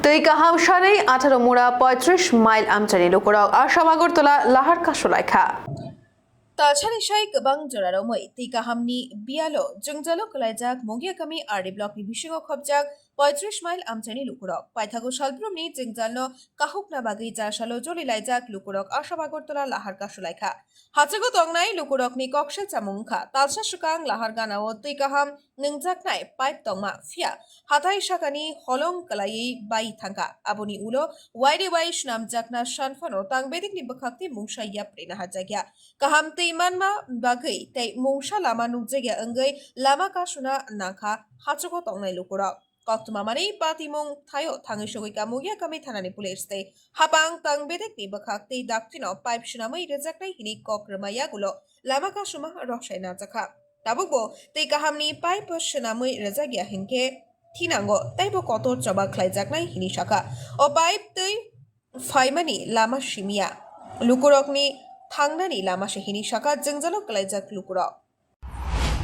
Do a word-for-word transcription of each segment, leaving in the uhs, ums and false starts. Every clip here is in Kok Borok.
Twi kaham sanwi atharo mura poitris mile amchaini lukurok Assam Agartala lahar kasulaikha. Talsani sai kwbang jora romwi twi kahamni biyalo jwngjalo kwlaijak Mungiakami R D blockni bisingo khopjak poitris mile amchaini lukurok. Paithago salbrumni jwngjalno kahukna bagwi jasalo jolilaijak lukurok Assam Agartala lahar kasulaikha. Hachago tongnai lukurokni kokse chamung wngkha. Talsa swkang lahar ganao twi kaham nwngjaknai pipe tongma, phiya hathai sakani holong kwlaiwi bai thangkha. Aboni ulo waide wai swnamjakna san phano tang bedekni bwkhak tei mungsa yapri naharjakya. Kaham twi manma bagwi tei mungsa lama nukjakya wngwi lama kasuna nangkha hachago tongnai lukurok. Koktwma manwi patimung thaio thangwi sogwi Mungiakami thanani police tei hapang tang bedekni bwkhak tei dakti no pipe swnamwi rwjaknai hwnwi kok rwma yagulo lama kasuma roksai najakha. Tabukbo twi kahamni pipe swnamwi rwjakya hinkhe thinango teibo kotor choba khlaijaknai hwnwi sakha. O pipe twi phaimani lama simiya, lukurokni thangnani lama se hwnwi sakha jwngjalo kwlaijak lukurok.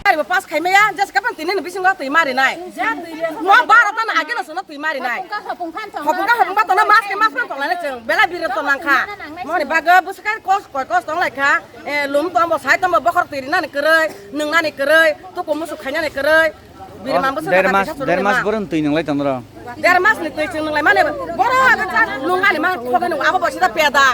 Gari bo pass khai maya, just kapan tini ni bisingo twi mari nai. Mo baro tan age no sono twi mari nai. Hopung ka hopung ba tono mas ke mas tong lane cheng. Bela biro to nangkha. Moni bago bwswk kos koi kos tong lai kha. Eh, lum tong bo sai tong bo bokhor twi rinani kwrwi, nwngnani kwrwi, tuku musu khainani kwrwi. Biri Oh, mam bwswk der na mas, kaisa der mas suluni ma. Borok twi nwnglai tong ro. Der mas ni twi chwng nwnglai mani boro abo cha nwnglai ma khogwi nung abo bo sida peda.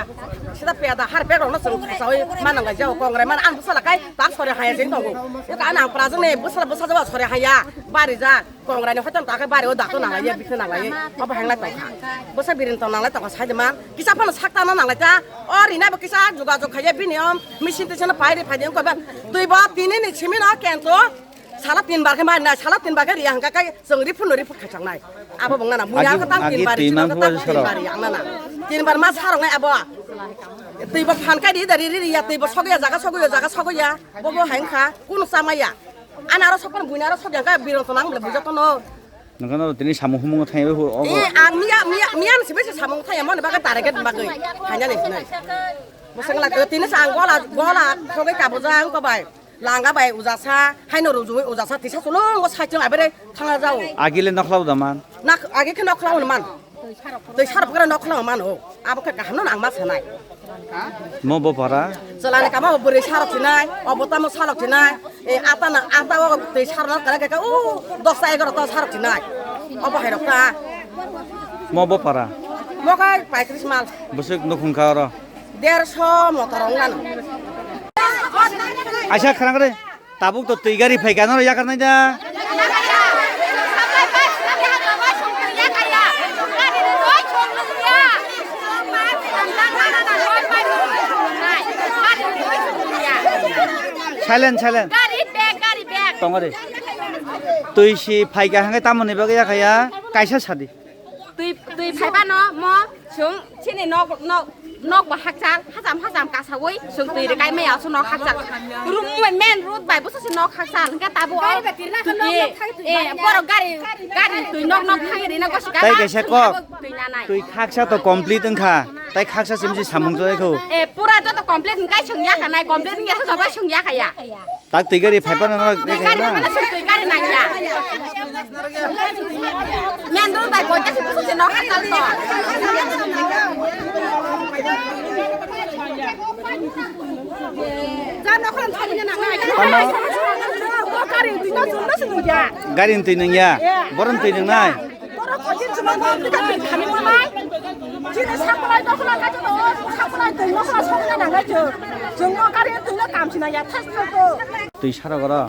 Sida peda har bag rokno chwng khasawi ma nwnglai jao kongrai man ang bwsala kai tak sori haya jeng tongo. Eka nang prajwk ni bwsala bwsa jao sori haya bari ja kongrai ni hoitam ta kai bari o dato nanglai ya bikhe nanglai. Abo henglai tongkha. Bwsa birin tong nanglai tongkha sai de man. Kisa phano sak tana nanglai ta. O rina bo kisa jogajog khaiya bini om machine twi sano pai ri phai de ko ba. Twi bo tini ni simi no kento. Sala tin bar khe mari nai, sala tin bar khe riya hwnkha khe chwng report no report khai chang nai. Abo bo wngna na, buini Agi, ang khe tang agi tin bar twi khe mang chwng khe buai tang tin soro. Bar yang na na. Tin bar ma sarok nai abo. Twi bo phan kai ri da ri ri ya, twi bo sogwi ya, jaga sogwi ya, jaga sogwi ya. Bo bo hai wngkha, kunu chama ya. Ani aro sok phano buini aro sok ya, khe biron to nang bole bujak to no. Nokha no tini samung humung thai bai hu ogo. Eh, ang miya, miya, miya ni sibai se samung thai ya, moni bagwi target bagwi. Hanya ni sinai. Bo sengla tini sa ang gola, gola sogwi kabujak ang ko bai. Langa bai ujasa, haino rujui ujasa, tisa sulungo saichung abere thangna jao. Agile nokhlao da man. Nak, agi khe nokhlao man. Twi sarok pore nokhlao man o. Abo khe kaham no nang ma sanai. Mo bo para. Chalani kama bo bwrwi sarok sinai, obo tamo sarok sinai. E ata na, ata o twi sarok na kare kare u dosta egarota sarok sinai. Obo hai rok ta. Mo bo para. Mo kai paitris mal. Bwswk nukhung kha oro. Derso motor wng lano. Aisa khwrang re, tabuk to twi gari phai kha, noro yakar nai da. Silent, silent. Gari bag, gari bag. Tongo re. Twi si phai kha hwnkhe tamoni bagwi yakha ya, kaisa sadi. Twi, twi phai phano mo chwng chini nok, nok, nok bo hakchal, hacham, hacham kasaui chwng twi rwkai maya, aswk nok hakchal. Ru-, main road bai bwswk se nok hakchal, hwnkhe tabuk o twi, eh, borok gari, gari twi nok, nok thangwi rina gosi gana. Tai kaisa kok, twi nanai. Twi khaksa to complete wngkha, tai khaksa simi se samung tongkha. Eh, pura joto complete wngkai chwng yakha nai, complete wngya khe joto chwng yakha ya. Tak twi gari phai phano norok twi gari na? Phai phano twi gari nangya. Main road bai boita se busu se nok hakchal to. Tamo? Gari twi nangya. Borok twi nangnai. Borok koi din chwng no twi kami manai. Chini sampalai dokhla kaitor no, sampalai twi no khla sokna nangai chwng. Chwng no gari twi no kam sina ya thas thas to. Twi sarok oro.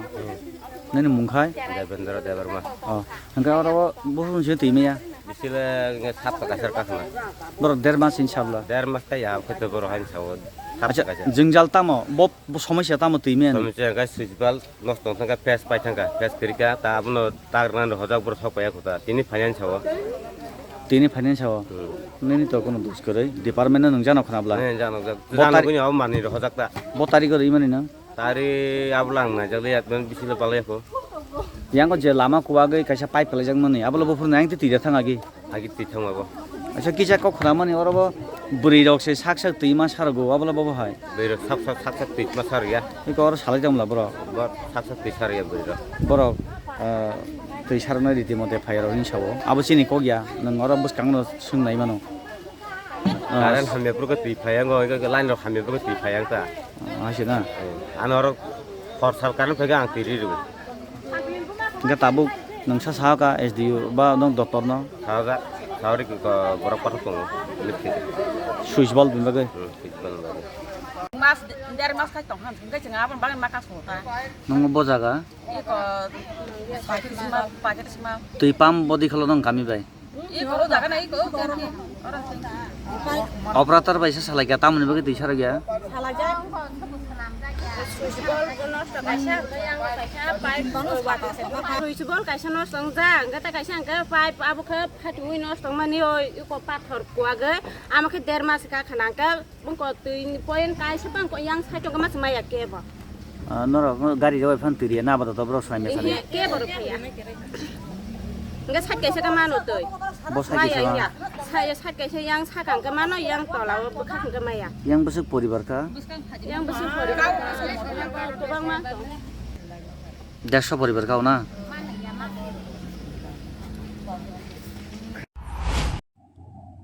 Nini mung khai? Devendra Debbarma. Oh, hwnkhe oro bo buphuru se twi maya? Bisile nge sap ta kaisar kakhna. Borok der mas in sabla. Der mas ta ya khwto borok hain sao. Sap ta Acha, kaisar. Jwngjal tamo? Bo, bo somosya tamo twi maya? Somosya hwnkhe switch bulb. Nosto wng thangkha, pes pai thangkha, pes kwrwikha, ta abono tak rwnani hojak borok sok paiya kho ta, tini finance o. Tini finance o? Hmm. Nini to kono dos kwrwi, department no nwngjano khna bla? Nini jano jak, Bo jano tari- guni abo manwi rok hojak ta. Bo tari kwrwi mani no? Tari abo lang naijakliya, bisi le balai kho. Yang o je lama kuwagwi kaisa pipe kwlaijak mani, abo le buphuru nang twi twi thang agi. Agi twi thangma bo. Acha kisa kok khna mani oro bo bwrwi rok se sak sak twi ma sarogo, abo le bo bo hai. Bwrwi rok sak sak, sak sak twi ma sar ya. Iko oro salai tongla borok. Bo sak sak twi sar ya bwrwi rok. Borok, ah, Twi saroknai riti mote phai rok hinwi sao. Abo chini kok ya, nwng oro bwskang no swng nai mano. Ah, current hamya phuru khe twi phai yango, eko line rok hamya phuru khe twi phai yang ta. Ah, hai se na? Eh, ano oro hor sal current phai khe ang twi ri rw. Hingke tabuk nwng sa sao ka S D O ba nwng doctor no? Sao ja, sao ri ko borok kothok tongo, lipsi. Switch bulb ni bagwi? Hmm, switch bulb ni bagwi. Mas, der mas khai tong han, hingke chwng aboni bagwi ma kasong ta. Nwng bo jaga? Iko, pakisma, pakisma. Twi pump bodi kholo nwng kami bai? Iko, o jaga na iko, o jaga na. Operator bai se salai kha, tamoni bagwi twi sarok ya? Salai jak. Switch board nosto kaisa, yang kaisa pipe. Switch board kaisa nosto wngjak, hwnkhe ta kaisa hwnkhe pipe abo khe phatwi nosto wngmani, o iko pathor kuwagwi, amo khe der mas kha khana hwnkhe. Bongko twi ni point kaisa bangko yang side o ma se maya kebo. Ah, norok gari rok phan twi riya na, abo to borok swlai mesa ni. Ehe, kebo rok phaiya. Hingke side kaisa ka mano twi. Bo side kaisa maya ma? Ya. Saya side kaisa yang sakang ke mano, yang tola o bwkhak hingke maya. Yang bwswk poribar ka? Yang bwswk poribar ka? Kwbangma. Dersho poribar ka o na?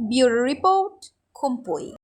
Bureau Report, Khumpui.